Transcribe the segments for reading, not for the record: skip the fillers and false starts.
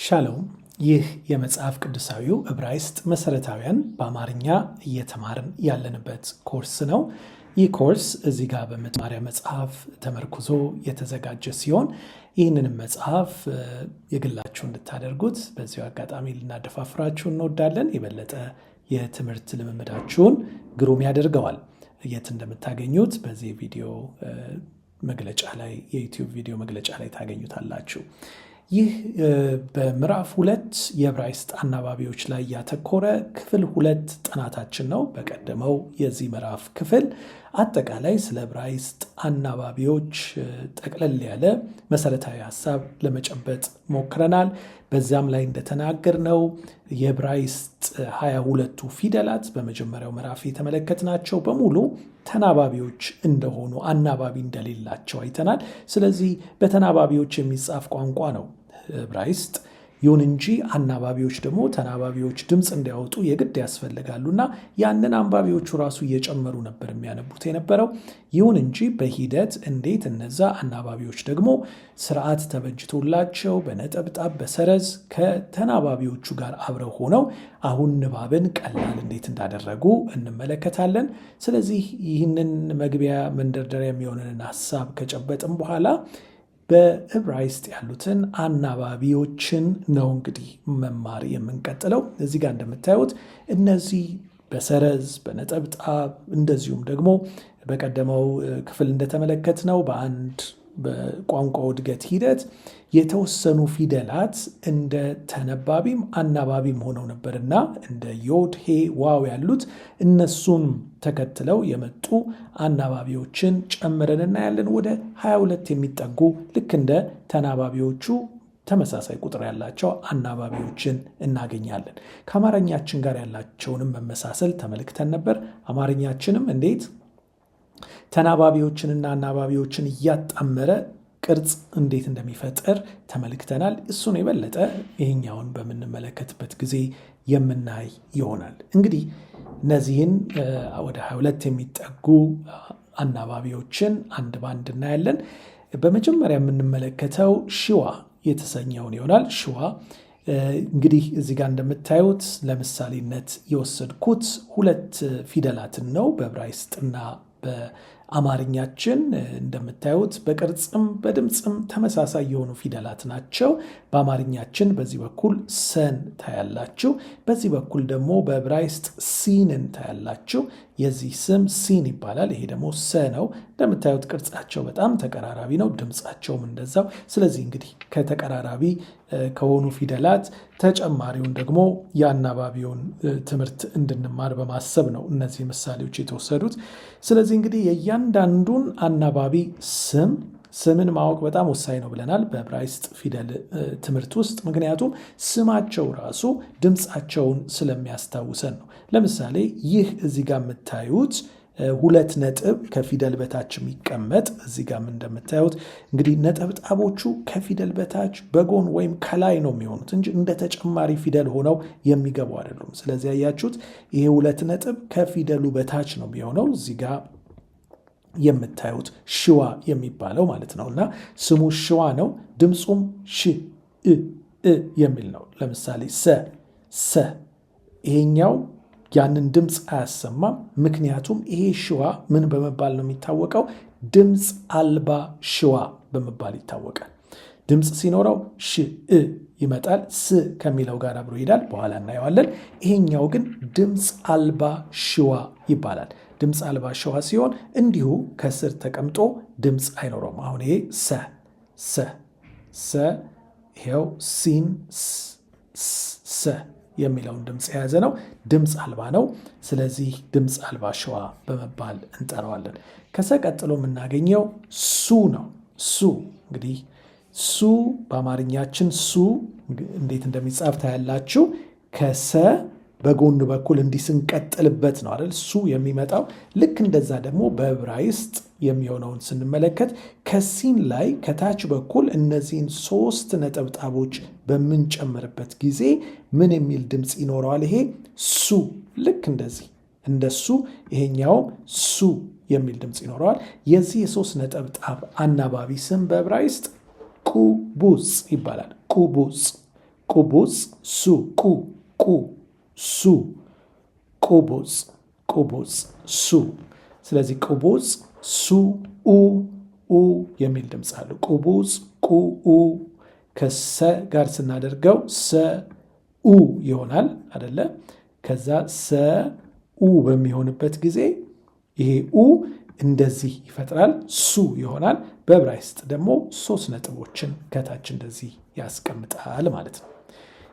ሻሎም። ይህ የመጽሐፍ ቅዱሳዊው ዕብራይስጥ መሰረታዊያን በአማርኛ እየተማርን ያለንበት ኮርስ ነው። ይህ ኮርስ እዚህ ጋር በመማሪያ መጽሐፍ ተመርኩዞ የተዘጋጀ ሲሆን ይህንንም መጽሐፍ የግላችሁ እንድታደርጉት በዚሁ አጋጣሚ ልናደፋፍራችሁ እንወዳለን። የበለጠ የትምህርት ልምምዳችሁን ግሩም ያደርገዋል። የት እንደምታገኙት በዚህ ቪዲዮ መግለጫ ላይ፣ የዩቲዩብ ቪዲዮ መግለጫ ላይ ታገኙታላችሁ። ይህ በምዕራፍ 2 የዕብራይስጥ አናባቢዎች ላይ ያተኮረ ክፍል 2 ጥናታችን ነው። በቀደመው የዚህ ምዕራፍ ክፍል አጠቃላይ ስለ ዕብራይስጥ አናባቢዎች ጠቅለል ያለ መሰረታዊ ሀሳብ ለመጨበጥ ሞክረናል። በዚያም ላይ እንደተናገርነው የዕብራይስጥ 22ቱ ፊደላት በመጀመሪያው ምዕራፍ የተመለከትናቸው በሙሉ ተናባቢዎች እንደሆኑ፣ አናባቢ እንደሌላቸው አይተናል። ስለዚህ በተናባቢዎች የሚጻፍ ቋንቋ ነው ዕብራይስጥ። ይሁን እንጂ አናባቢዎች ደግሞ ተናባቢዎች ድምፅ እንዲያወጡ የግድ ያስፈልጋሉና ያንን አንባቢዎቹ ራሱ እየጨመሩ ነበር የሚያነቡት የነበረው። ይሁን እንጂ በሂደት እንዴት እነዛ አናባቢዎች ደግሞ ስርዓት ተበጅቶላቸው በነጠብጣብ፣ በሰረዝ ከተናባቢዎቹ ጋር አብረው ሆነው አሁን ንባብን ቀላል እንዴት እንዳደረጉ እንመለከታለን። ስለዚህ ይህንን መግቢያ መንደርደሪያ የሚሆንንን ሀሳብ ከጨበጥም በኋላ በዕብራይስጥ ያሉትን አናባቢዎችን ነው እንግዲህ መማር የምንቀጥለው። እዚህ ጋር እንደምታዩት እነዚህ በሰረዝ፣ በነጠብጣብ፣ እንደዚሁም ደግሞ በቀደመው ክፍል እንደተመለከትነው በአንድ በቋንቋው እድገት ሂደት የተወሰኑ ፊደላት እንደ ተነባቢም አናባቢም ሆነው ነበርና እንደ ዮድ፣ ሄ፣ ዋው ያሉት እነሱን ተከትለው የመጡ አናባቢዎችን ጨምረን እናያለን። ወደ 22 የሚጠጉ ልክ እንደ ተናባቢዎቹ ተመሳሳይ ቁጥር ያላቸው አናባቢዎችን እናገኛለን። ከአማርኛችን ጋር ያላቸውንም መመሳሰል ተመልክተን ነበር። አማርኛችንም እንዴት ተናባቢዎችንና አናባቢዎችን እያጣመረ ቅርጽ እንዴት እንደሚፈጥር ተመልክተናል። እሱን የበለጠ ይህኛውን በምንመለከትበት ጊዜ የምናይ ይሆናል። እንግዲህ እነዚህን ወደ 22 የሚጠጉ አናባቢዎችን አንድ ባንድ እናያለን። በመጀመሪያ የምንመለከተው ሽዋ የተሰኘውን ይሆናል። ሽዋ እንግዲህ እዚህ ጋር እንደምታዩት ለምሳሌነት የወሰድኩት ሁለት ፊደላትን ነው፣ በዕብራይስጥና በአማርኛችን እንደምታዩት በቅርጽም በድምፅም ተመሳሳይ የሆኑ ፊደላት ናቸው። በአማርኛችን በዚህ በኩል ሰን ታያላችሁ፣ በዚህ በኩል ደግሞ በዕብራይስጥ ሲንን ታያላችሁ። የዚህ ስም ሲን ይባላል። ይሄ ደግሞ ሰ ነው። እንደምታዩት ቅርጻቸው በጣም ተቀራራቢ ነው፣ ድምፃቸውም እንደዛው። ስለዚህ እንግዲህ ከተቀራራቢ ከሆኑ ፊደላት ተጨማሪውን ደግሞ የአናባቢውን ትምህርት እንድንማር በማሰብ ነው እነዚህ ምሳሌዎች የተወሰዱት። ስለዚህ እንግዲህ የእያንዳንዱን አናባቢ ስምን ማወቅ በጣም ወሳኝ ነው ብለናል በዕብራይስጥ ፊደል ትምህርት ውስጥ፣ ምክንያቱም ስማቸው ራሱ ድምፃቸውን ስለሚያስታውሰን ነው። ለምሳሌ ይህ እዚህ ጋር የምታዩት ሁለት ነጥብ ከፊደል በታች የሚቀመጥ፣ እዚህ ጋር እንደምታዩት እንግዲህ ነጠብጣቦቹ ከፊደል በታች በጎን ወይም ከላይ ነው የሚሆኑት እንጂ እንደ ተጨማሪ ፊደል ሆነው የሚገቡ አይደሉም። ስለዚህ ያያችሁት ይሄ ሁለት ነጥብ ከፊደሉ በታች ነው የሚሆነው፣ እዚህ ጋር የምታዩት ሽዋ የሚባለው ማለት ነው። እና ስሙ ሽዋ ነው። ድምፁም ሽ እ እ የሚል ነው። ለምሳሌ ሰ፣ ሰ፣ ይሄኛው ያንን ድምፅ አያሰማም። ምክንያቱም ይሄ ሽዋ ምን በመባል ነው የሚታወቀው? ድምፅ አልባ ሽዋ በመባል ይታወቃል። ድምፅ ሲኖረው ሽ እ ይመጣል፣ ስ ከሚለው ጋር አብሮ ይሄዳል። በኋላ እናየዋለን። ይሄኛው ግን ድምፅ አልባ ሽዋ ይባላል። ድምፅ አልባ ሽዋ ሲሆን እንዲሁ ከስር ተቀምጦ ድምፅ አይኖረውም። አሁን ይሄ ሰ፣ ሰ፣ ሰ፣ ይሄው ሲን ሰ የሚለውን ድምፅ የያዘ ነው። ድምፅ አልባ ነው። ስለዚህ ድምፅ አልባ ሽዋ በመባል እንጠራዋለን። ከሰ ቀጥሎ የምናገኘው ሱ ነው። ሱ እንግዲህ ሱ በአማርኛችን ሱ እንዴት እንደሚጻፍ ታያላችሁ። ከሰ በጎን በኩል እንዲህ ስንቀጥልበት ነው አይደል ሱ የሚመጣው። ልክ እንደዛ ደግሞ በዕብራይስጥ የሚሆነውን ስንመለከት ከሲን ላይ ከታች በኩል እነዚህን ሶስት ነጠብጣቦች በምንጨምርበት ጊዜ ምን የሚል ድምፅ ይኖረዋል? ይሄ ሱ፣ ልክ እንደዚህ እንደሱ ይሄኛውም ሱ የሚል ድምፅ ይኖረዋል። የዚህ የሶስት ነጠብጣብ አናባቢ ስም በዕብራይስጥ ቁቡጽ ይባላል። ቁቡጽ፣ ቁቡጽ ሱ ቁ ቁ ሱ ቁቡጽ ቁቡጽ ሱ። ስለዚህ ቁቡጽ ሱ ኡ ኡ የሚል ድምፅ አለው። ቁቡጽ ቁ ኡ ከሰ ጋር ስናደርገው ሰ ኡ ይሆናል አደለ? ከዛ ሰ ኡ በሚሆንበት ጊዜ ይሄ ኡ እንደዚህ ይፈጥራል፣ ሱ ይሆናል። በዕብራይስጥ ደግሞ ሶስት ነጥቦችን ከታች እንደዚህ ያስቀምጣል ማለት ነው።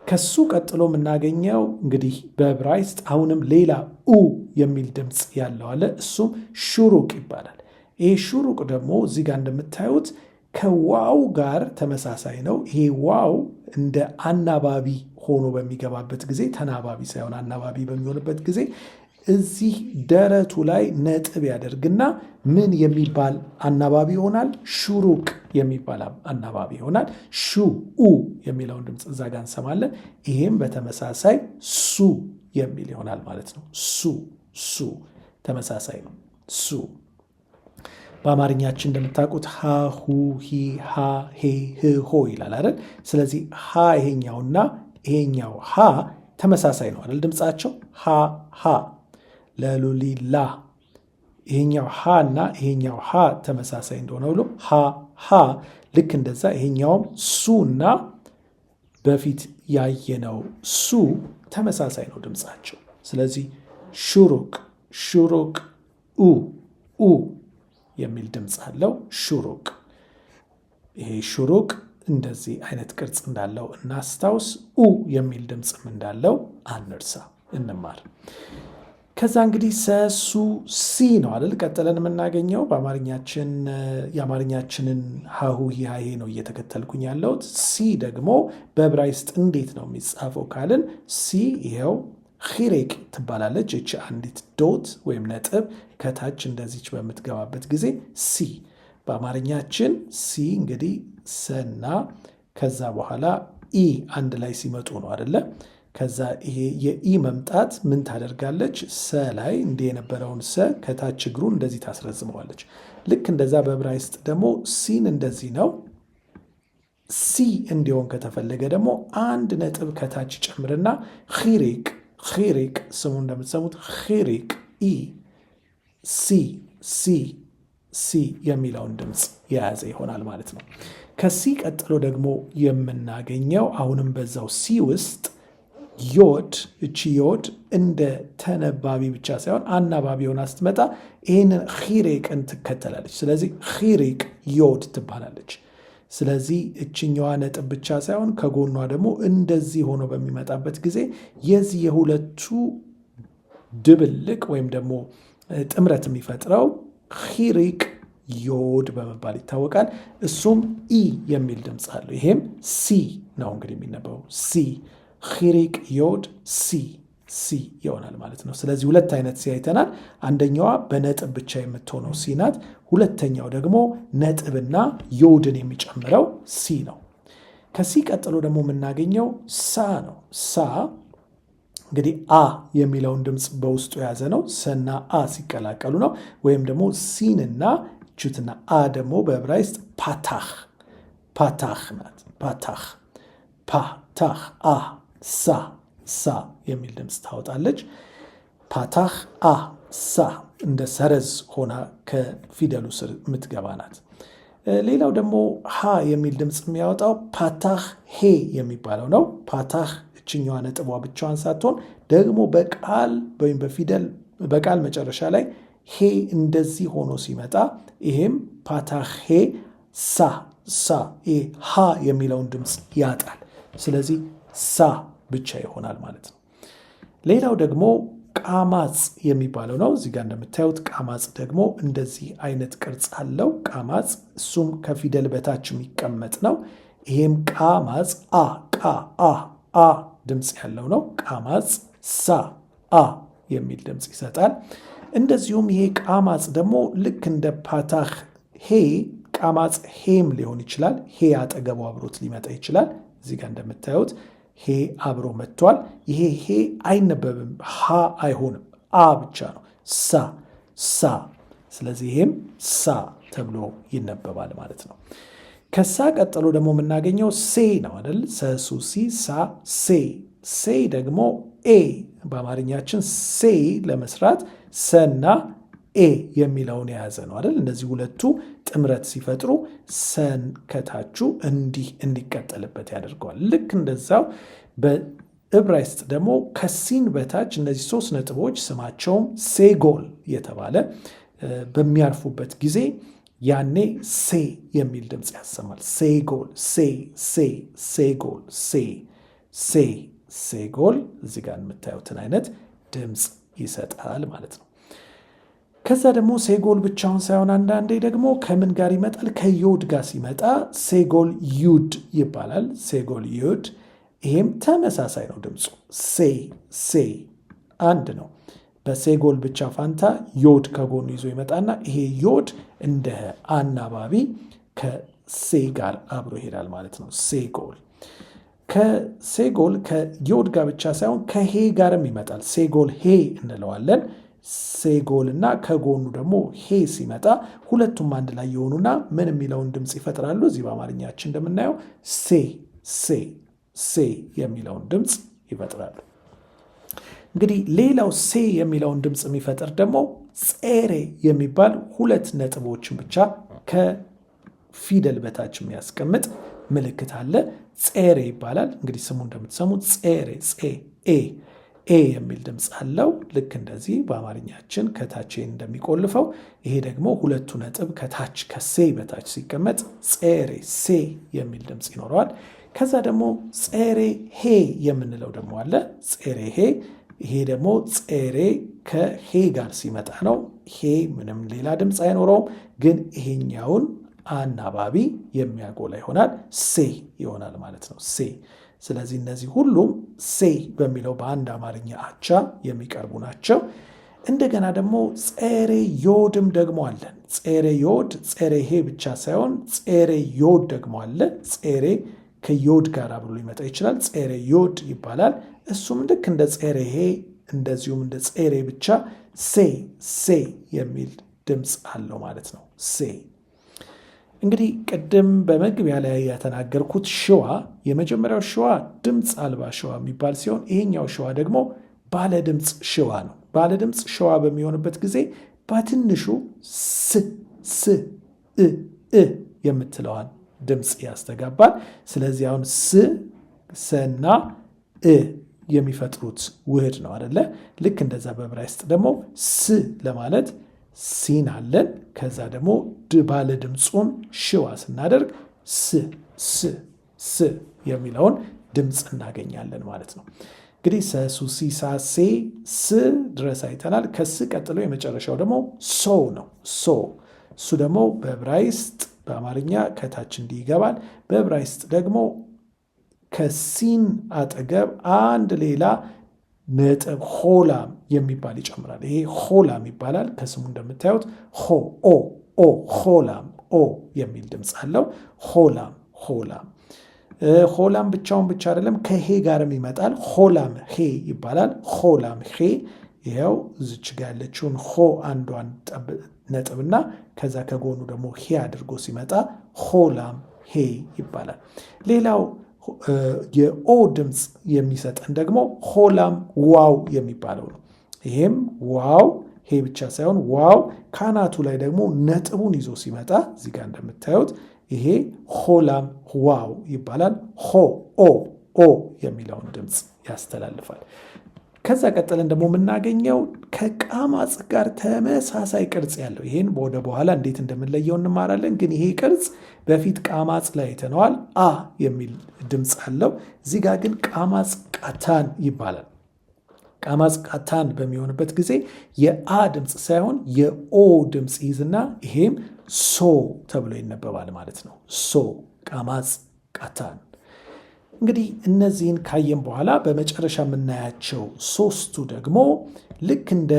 ከሱ ቀጥሎ የምናገኘው እንግዲህ በዕብራይስጥ አሁንም ሌላ ኡ የሚል ድምፅ ያለው አለ። እሱም ሹሩቅ ይባላል። ይሄ ሹሩቅ ደግሞ እዚህ ጋር እንደምታዩት ከዋው ጋር ተመሳሳይ ነው። ይሄ ዋው እንደ አናባቢ ሆኖ በሚገባበት ጊዜ፣ ተናባቢ ሳይሆን አናባቢ በሚሆንበት ጊዜ እዚህ ደረቱ ላይ ነጥብ ያደርግና ምን የሚባል አናባቢ ይሆናል? ሹሩቅ የሚባል አናባቢ ይሆናል። ሹ ኡ የሚለውን ድምፅ እዛ ጋር እንሰማለን። ይሄም በተመሳሳይ ሱ የሚል ይሆናል ማለት ነው። ሱ ሱ ተመሳሳይ ነው። ሱ በአማርኛችን እንደምታውቁት ሀ ሁ ሂ ሃ ሄ ህ ሆ ይላል አይደል? ስለዚህ ሀ ይሄኛውና ይሄኛው ሀ ተመሳሳይ ነው አይደል? ድምፃቸው ሀ ሀ ለሉሊላ ይሄኛው ሀ እና ይሄኛው ሀ ተመሳሳይ እንደሆነ ብሎ ሀ ሀ ልክ እንደዛ ይሄኛውም ሱ እና በፊት ያየነው ሱ ተመሳሳይ ነው ድምፃቸው። ስለዚህ ሹሩቅ ሹሩቅ ኡ ኡ የሚል ድምፅ አለው። ሹሩቅ ይሄ ሹሩቅ እንደዚህ አይነት ቅርጽ እንዳለው እናስታውስ። ኡ የሚል ድምፅም እንዳለው አንርሳ፣ እንማር። ከዛ እንግዲህ ሰሱ ሲ ነው አይደል? ቀጥለን የምናገኘው በአማርኛችን የአማርኛችንን ሀሁ ሂ ሄ ነው እየተከተልኩኝ ያለሁት። ሲ ደግሞ በዕብራይስጥ እንዴት ነው የሚጻፈው ካልን ሲ ይኸው ሂሬቅ ትባላለች። እቺ አንዲት dot ወይም ነጥብ ከታች እንደዚች በምትገባበት ጊዜ ሲ በአማርኛችን ሲ እንግዲህ ሰና ከዛ በኋላ ኢ አንድ ላይ ሲመጡ ነው አደለ? ከዛ ይሄ የኢ መምጣት ምን ታደርጋለች? ሰ ላይ እንዲህ የነበረውን ሰ ከታች እግሩን እንደዚህ ታስረዝመዋለች። ልክ እንደዛ በዕብራይስጥ ደግሞ ሲን እንደዚህ ነው። ሲ እንዲሆን ከተፈለገ ደግሞ አንድ ነጥብ ከታች ጨምርና ሂሪቅ ሂሪቅ፣ ስሙ እንደምትሰሙት ሂሪቅ ኢ ሲ ሲ ሲ የሚለውን ድምፅ የያዘ ይሆናል ማለት ነው። ከሲ ቀጥሎ ደግሞ የምናገኘው አሁንም በዛው ሲ ውስጥ ዮድ፣ እቺ ዮድ እንደ ተነባቢ ብቻ ሳይሆን አናባቢ ሆና ስትመጣ ይህንን ሂሬቅን ትከተላለች። ስለዚህ ሂሪቅ ዮድ ትባላለች። ስለዚህ እችኛዋ ነጥብ ብቻ ሳይሆን ከጎኗ ደግሞ እንደዚህ ሆኖ በሚመጣበት ጊዜ የዚህ የሁለቱ ድብልቅ ወይም ደግሞ ጥምረት የሚፈጥረው ሂሪቅ ዮድ በመባል ይታወቃል። እሱም ኢ የሚል ድምፅ አለው። ይሄም ሲ ነው እንግዲህ የሚነበበው ሲ ሂሪቅ ዮድ ሲ ሲ ይሆናል ማለት ነው። ስለዚህ ሁለት አይነት ሲ አይተናል። አንደኛዋ በነጥብ ብቻ የምትሆነው ሲ ናት። ሁለተኛው ደግሞ ነጥብና ዮድን የሚጨምረው ሲ ነው። ከሲ ቀጥሎ ደግሞ የምናገኘው ሳ ነው። ሳ እንግዲህ አ የሚለውን ድምፅ በውስጡ የያዘ ነው። ሰና አ ሲቀላቀሉ ነው። ወይም ደግሞ ሲንና ቹትና አ ደግሞ በዕብራይስጥ ፓታህ ፓታህ ናት። ፓታህ ፓታህ አ ሳ ሳ የሚል ድምፅ ታወጣለች። ፓታህ አ ሳ እንደ ሰረዝ ሆና ከፊደሉ ስር የምትገባ ናት። ሌላው ደግሞ ሃ የሚል ድምፅ የሚያወጣው ፓታህ ሄ የሚባለው ነው። ፓታህ እችኛዋ ነጥቧ ብቻዋን ሳትሆን ደግሞ በቃል ወይም በፊደል በቃል መጨረሻ ላይ ሄ እንደዚህ ሆኖ ሲመጣ ይሄም ፓታህ ሄ ሳ ሳ ሃ የሚለውን ድምፅ ያጣል። ስለዚህ ሳ ብቻ ይሆናል ማለት ነው። ሌላው ደግሞ ቃማጽ የሚባለው ነው። እዚህ ጋር እንደምታዩት ቃማጽ ደግሞ እንደዚህ አይነት ቅርጽ አለው። ቃማጽ እሱም ከፊደል በታች የሚቀመጥ ነው። ይሄም ቃማጽ አ ቃ አ አ ድምፅ ያለው ነው። ቃማጽ ሳ አ የሚል ድምፅ ይሰጣል። እንደዚሁም ይሄ ቃማጽ ደግሞ ልክ እንደ ፓታህ ሄ ቃማጽ ሄም ሊሆን ይችላል። ሄ አጠገቡ አብሮት ሊመጣ ይችላል። እዚህ ጋር እንደምታዩት ሄ አብሮ መጥቷል። ይሄ ሄ አይነበብም፣ ሃ አይሆንም፣ አ ብቻ ነው። ሳ ሳ። ስለዚህ ይሄም ሳ ተብሎ ይነበባል ማለት ነው። ከሳ ቀጥሎ ደግሞ የምናገኘው ሴ ነው አይደል? ሰ ሱ ሲ ሳ ሴ። ሴ ደግሞ ኤ፣ በአማርኛችን ሴ ለመስራት ሰና ኤ የሚለውን የያዘ ነው አይደል? እነዚህ ሁለቱ ጥምረት ሲፈጥሩ ሰን ከታቹ እንዲህ እንዲቀጠልበት ያደርገዋል። ልክ እንደዛው በዕብራይስጥ ደግሞ ከሲን በታች እነዚህ ሶስት ነጥቦች ስማቸውም ሴጎል የተባለ በሚያርፉበት ጊዜ ያኔ ሴ የሚል ድምፅ ያሰማል። ሴጎል ሴ ሴ ሴጎል ሴ ሴ ሴጎል እዚህ ጋር የምታዩትን አይነት ድምፅ ይሰጣል ማለት ነው። ከዛ ደግሞ ሴጎል ብቻውን ሳይሆን አንዳንዴ ደግሞ ከምን ጋር ይመጣል? ከዮድ ጋር ሲመጣ ሴጎል ዩድ ይባላል። ሴጎል ዩድ፣ ይሄም ተመሳሳይ ነው ድምፁ ሴ ሴ አንድ ነው። በሴጎል ብቻ ፋንታ ዮድ ከጎኑ ይዞ ይመጣና ይሄ ዮድ እንደ አናባቢ ከሴ ጋር አብሮ ይሄዳል ማለት ነው። ሴጎል ከሴጎል ከዮድ ጋር ብቻ ሳይሆን ከሄ ጋርም ይመጣል። ሴጎል ሄ እንለዋለን። ሴጎል እና ከጎኑ ደግሞ ሄ ሲመጣ ሁለቱም አንድ ላይ የሆኑና ምን የሚለውን ድምፅ ይፈጥራሉ? እዚህ በአማርኛችን እንደምናየው ሴ ሴ ሴ የሚለውን ድምፅ ይፈጥራሉ። እንግዲህ ሌላው ሴ የሚለውን ድምፅ የሚፈጥር ደግሞ ጼሬ የሚባል ሁለት ነጥቦችን ብቻ ከፊደል በታች የሚያስቀምጥ ምልክት አለ። ጼሬ ይባላል። እንግዲህ ስሙ እንደምትሰሙት ጼሬ ጼ ኤ ኤ የሚል ድምፅ አለው። ልክ እንደዚህ በአማርኛችን ከታች እንደሚቆልፈው ይሄ ደግሞ ሁለቱ ነጥብ ከታች ከሴ በታች ሲቀመጥ ጼሬ ሴ የሚል ድምፅ ይኖረዋል። ከዛ ደግሞ ጼሬ ሄ የምንለው ደግሞ አለ። ጼሬ ሄ፣ ይሄ ደግሞ ጼሬ ከሄ ጋር ሲመጣ ነው። ሄ ምንም ሌላ ድምፅ አይኖረውም፣ ግን ይሄኛውን አናባቢ የሚያጎላ ይሆናል። ሴ ይሆናል ማለት ነው። ሴ። ስለዚህ እነዚህ ሁሉም ሴ በሚለው በአንድ አማርኛ አቻ የሚቀርቡ ናቸው። እንደገና ደግሞ ጼሬ ዮድም ደግሞ አለን። ጼሬ ዮድ፣ ጼሬ ሄ ብቻ ሳይሆን ጼሬ ዮድ ደግሞ አለ። ጼሬ ከዮድ ጋር አብሮ ሊመጣ ይችላል። ጼሬ ዮድ ይባላል። እሱም ልክ እንደ ጼሬ ሄ እንደዚሁም እንደ ጼሬ ብቻ ሴ ሴ የሚል ድምፅ አለው ማለት ነው። ሴ። እንግዲህ ቅድም በመግቢያ ላይ የተናገርኩት ሽዋ፣ የመጀመሪያው ሽዋ ድምፅ አልባ ሽዋ የሚባል ሲሆን ይሄኛው ሽዋ ደግሞ ባለ ድምፅ ሽዋ ነው። ባለ ድምፅ ሽዋ በሚሆንበት ጊዜ በትንሹ ስ ስ እ እ የምትለዋን ድምፅ ያስተጋባል። ስለዚህ አሁን ስ ሰና እ የሚፈጥሩት ውህድ ነው አደለ? ልክ እንደዛ በዕብራይስጥ ደግሞ ስ ለማለት ሲን አለን። ከዛ ደግሞ ባለ ድምፁን ሽዋ ስናደርግ ስ ስ ስ የሚለውን ድምፅ እናገኛለን ማለት ነው። እንግዲህ ሰ ሱ ሲ ሳ ሴ ስ ድረስ አይተናል። ከስ ቀጥሎ የመጨረሻው ደግሞ ሶ ነው። ሶ እሱ ደግሞ በዕብራይስጥ በአማርኛ ከታች እንዲህ ይገባል። በዕብራይስጥ ደግሞ ከሲን አጠገብ አንድ ሌላ ነጥብ ሆላም የሚባል ይጨምራል። ይሄ ሆላም ይባላል። ከስሙ እንደምታዩት ሆ ኦ ኦ ሆላም ኦ የሚል ድምፅ አለው። ሆላም ሆላም ሆላም ብቻውን ብቻ አይደለም፣ ከሄ ጋርም ይመጣል። ሆላም ሄ ይባላል። ሆላም ሄ፣ ይኸው እዚች ጋ ያለችውን ሆ አንዷን ነጥብና ከዛ ከጎኑ ደግሞ ሄ አድርጎ ሲመጣ ሆላም ሄ ይባላል። ሌላው የኦ ድምፅ የሚሰጠን ደግሞ ሆላም ዋው የሚባለው ነው። ይሄም ዋው ሄ ብቻ ሳይሆን ዋው ካናቱ ላይ ደግሞ ነጥቡን ይዞ ሲመጣ እዚህ ጋር እንደምታዩት ይሄ ሆላም ዋው ይባላል። ሆ ኦ ኦ የሚለውን ድምፅ ያስተላልፋል። ከዛ ቀጥለን ደግሞ የምናገኘው ከቃማጽ ጋር ተመሳሳይ ቅርጽ ያለው፣ ይሄን ወደ በኋላ እንዴት እንደምንለየው እንማራለን። ግን ይሄ ቅርጽ በፊት ቃማጽ ላይ አይተነዋል። አ የሚል ድምፅ አለው። እዚህ ጋር ግን ቃማጽ ቃታን ይባላል። ቃማጽ ቃታን በሚሆንበት ጊዜ የአ ድምፅ ሳይሆን የኦ ድምፅ ይዝና ይሄም ሶ ተብሎ ይነበባል ማለት ነው። ሶ ቃማጽ ቃታን። እንግዲህ እነዚህን ካየን በኋላ በመጨረሻ የምናያቸው ሶስቱ ደግሞ ልክ እንደ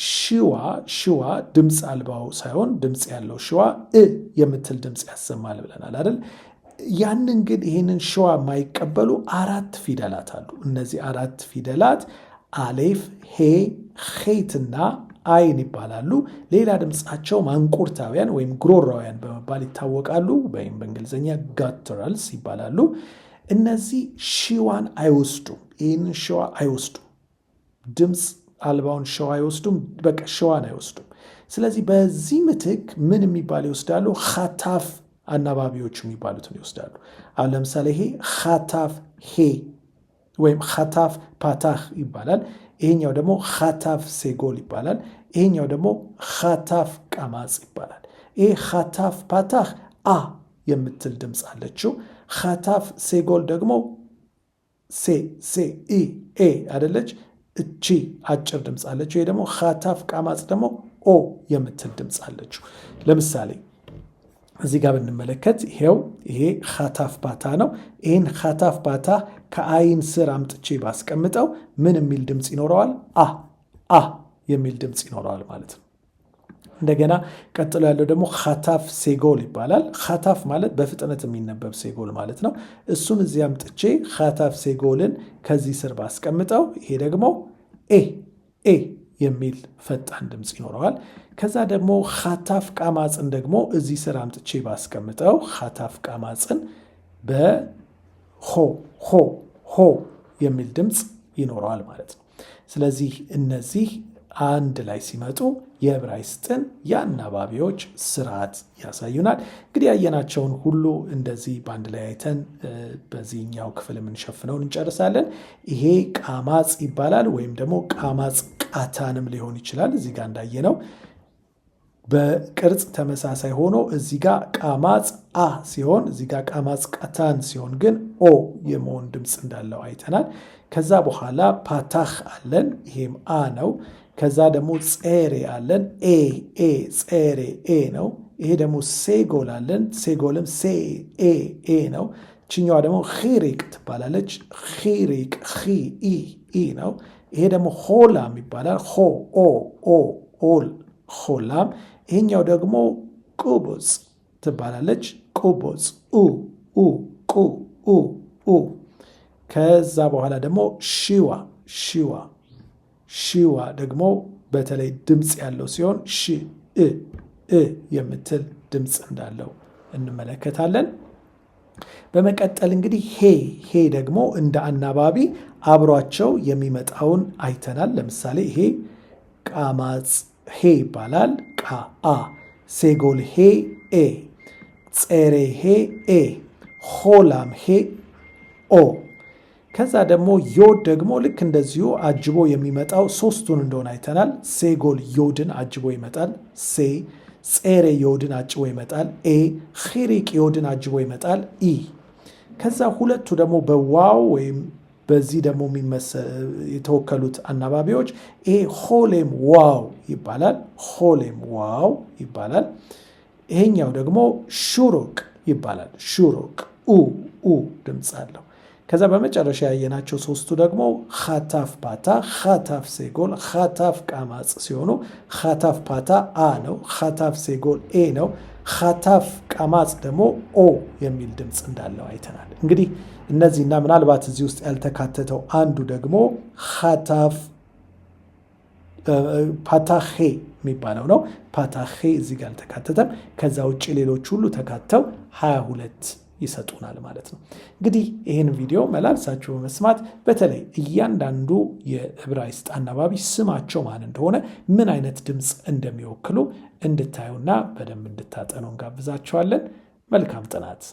ሽዋ፣ ሽዋ ድምፅ አልባው ሳይሆን ድምፅ ያለው ሽዋ እ የምትል ድምፅ ያሰማል ብለናል አይደል? ያንን ግን ይህንን ሽዋ የማይቀበሉ አራት ፊደላት አሉ። እነዚህ አራት ፊደላት አሌፍ፣ ሄ፣ ሄትና አይን ይባላሉ። ሌላ ድምፃቸው ማንቁርታውያን ወይም ጉሮሮውያን በመባል ይታወቃሉ። ወይም በእንግሊዝኛ gutturals ይባላሉ። እነዚህ schwa ን አይወስዱም። ይህንን schwa አይወስዱም። ድምፅ አልባውን schwa አይወስዱም። በቃ schwa ን አይወስዱም። ስለዚህ በዚህ ምትክ ምን የሚባል ይወስዳሉ? חטף አናባቢዎች የሚባሉትን ይወስዳሉ። አሁን ለምሳሌ ይሄ חטף ሄ ወይም חטף פתח ይባላል። ይሄኛው ደግሞ חטף סגול ይባላል። ይሄኛው ደግሞ חטף קמץ ይባላል። ይሄ חטף פתח አ የምትል ድምፅ አለችው። חטף סגול ደግሞ ሴ ሴ ኢ ኤ አደለች፣ እቺ አጭር ድምፅ አለችው። ይሄ ደግሞ חטף קמץ ደግሞ ኦ የምትል ድምፅ አለችው። ለምሳሌ እዚህ ጋር ብንመለከት ይሄው ይሄ חטף פתח ነው። ይህን חטף פתח ከአይን ስር አምጥቼ ባስቀምጠው ምን የሚል ድምፅ ይኖረዋል? አ አ የሚል ድምፅ ይኖረዋል ማለት ነው። እንደገና ቀጥሎ ያለው ደግሞ חטף סגול ይባላል። חטף ማለት በፍጥነት የሚነበብ סגול ማለት ነው። እሱን እዚህ አምጥቼ חטף סגול ን ከዚህ ስር ባስቀምጠው ይሄ ደግሞ ኤ ኤ የሚል ፈጣን ድምፅ ይኖረዋል። ከዛ ደግሞ חטף קמץ ን ደግሞ እዚህ ስር አምጥቼ ባስቀምጠው חטף קמץ ን በሆ ሆ ሆ የሚል ድምፅ ይኖረዋል ማለት ነው። ስለዚህ እነዚህ አንድ ላይ ሲመጡ የዕብራይስጥን የአናባቢዎች ስርዓት ያሳዩናል። እንግዲህ ያየናቸውን ሁሉ እንደዚህ በአንድ ላይ አይተን በዚህኛው ክፍል የምንሸፍነውን እንጨርሳለን። ይሄ קמץ ይባላል፣ ወይም ደግሞ קמץ קטן ም ሊሆን ይችላል። እዚህ ጋር እንዳየነው በቅርጽ ተመሳሳይ ሆኖ እዚህ ጋር קמץ አ ሲሆን እዚህ ጋር קמץ קטן ሲሆን ግን ኦ የመሆን ድምፅ እንዳለው አይተናል። ከዛ በኋላ פתח አለን፣ ይሄም አ ነው። ከዛ ደግሞ צירי አለን፣ ኤ ኤ צירי ኤ ነው። ይሄ ደግሞ סגול አለን፣ סגול ም ሴ ኤ ኤ ነው። ችኛዋ ደግሞ ኺሪቅ ትባላለች። ኺሪቅ ኺ ኢ ኢ ነው። ይሄ ደግሞ ሆላም ይባላል። ሆ ኦ ኦ ኦል ሆላም። ይሄኛው ደግሞ ቁቡጽ ትባላለች። ቁቡጽ ኡ ኡ ቁ ኡ ኡ። ከዛ በኋላ ደግሞ schwa schwa schwa ደግሞ በተለይ ድምፅ ያለው ሲሆን ሽ እ እ የምትል ድምፅ እንዳለው እንመለከታለን። በመቀጠል እንግዲህ ሄ ሄ ደግሞ እንደ አናባቢ አብሯቸው የሚመጣውን አይተናል። ለምሳሌ ይሄ קמץ ሄ ይባላል። ቃ አ፣ סגול ሄ ኤ፣ צירי ሄ ኤ፣ ሆላም ሄ ኦ። ከዛ ደግሞ ዮድ ደግሞ ልክ እንደዚሁ አጅቦ የሚመጣው ሶስቱን እንደሆነ አይተናል። סגול ዮድን አጅቦ ይመጣል፣ ሴ። צירי ዮድን አጅቦ ይመጣል፣ ኤ። ኺሪቅ ዮድን አጅቦ ይመጣል፣ ኢ። ከዛ ሁለቱ ደግሞ በዋው ወይም በዚህ ደግሞ የተወከሉት አናባቢዎች ይሄ ሆሌም ዋው ይባላል። ሆሌም ዋው ይባላል። ይሄኛው ደግሞ ሹሩቅ ይባላል። ሹሩቅ ኡ ኡ ድምፅ አለው። ከዛ በመጨረሻ ያየናቸው ሶስቱ ደግሞ חטף פתח፣ חטף סגול፣ חטף קמץ ሲሆኑ חטף פתח አ ነው። חטף סגול ኤ ነው። חטף קמץ ደግሞ ኦ የሚል ድምፅ እንዳለው አይተናል። እንግዲህ እነዚህና ምናልባት እዚህ ውስጥ ያልተካተተው አንዱ ደግሞ חטף פתח ሄ የሚባለው ነው። פתח ሄ እዚህ ጋር አልተካተተም። ከዛ ውጭ ሌሎች ሁሉ ተካተው 22 ይሰጡናል ማለት ነው። እንግዲህ ይህን ቪዲዮ መላልሳችሁ በመስማት በተለይ እያንዳንዱ የዕብራይስጥ አናባቢ ስማቸው ማን እንደሆነ ምን አይነት ድምፅ እንደሚወክሉ እንድታዩና በደንብ እንድታጠኑ እንጋብዛችኋለን። መልካም ጥናት።